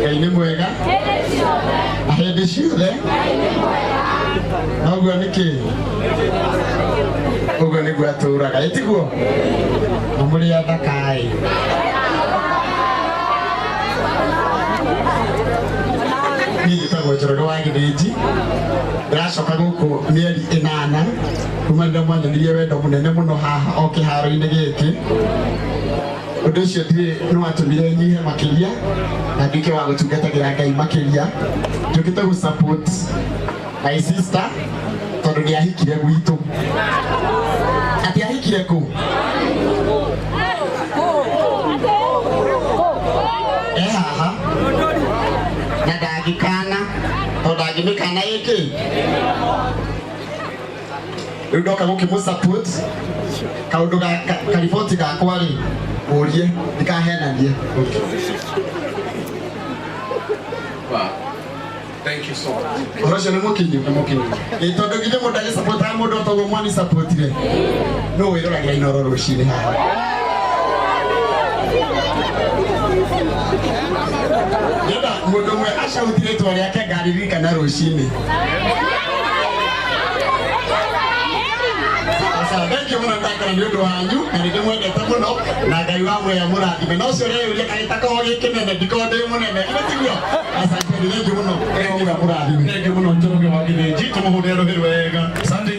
Ngai nĩ mwega na hĩndĩ ciothe. Noguo nĩkĩ ũguo nĩguo atũraga, ĩtiguo? Na mũrĩ athaka-ĩ. Niĩ njĩtagwo Njoroge wa Gĩthĩnji, ndĩracoka gũkũ mĩeri 8 kuma rĩrĩa mwanyonirie wendo mũnene mũno haha o kĩharo-inĩ gĩkĩ. Ũndũ ũcio ndirĩ nĩ watũmire nyihe makĩria na nduĩke wa gũtungatagĩra Ngai makĩria. Njũkĩte gũ support my sister tondũ nĩ ahikire gwitũ. Atĩ ahikire kũ? E haha na ndangĩkana, tondũ ndangĩmĩkana ĩkĩ. Rĩu ndoka gũkĩmũ support kaũndũ kariboti gakwa rĩ, mũrie ndikahenanie. Wow. Thank you so much. Ũhoro ũcio nĩ mũkinyu. Nĩ mũkinyu. Ĩ tondũ githĩ mũndũ agĩcapotaga mũndũ o toguo mwani sapotire nũ wĩroragĩra Inooro rũcinĩ haha? Ndĩrenda mũndũ ũmwe acauti rĩtwa rĩake ngaririkana rũcinĩ. Sawa, thank you mũno, ndakena nĩ ũndũ wanyu na nĩ ndĩmwendete mũno na Ngai wa muoyo amũrathime. Na ũcio ũreyũria kaĩ takorwo gĩ kĩnene, ndikorwo ndĩ mũnene, githĩ tiguo? Asante, thank you mũno, Ngai wa muoyo amũrathime. Thank you mũno, Njoroge wa Gĩthĩnji, tũmũhũrĩre rũhĩ wega. Asante.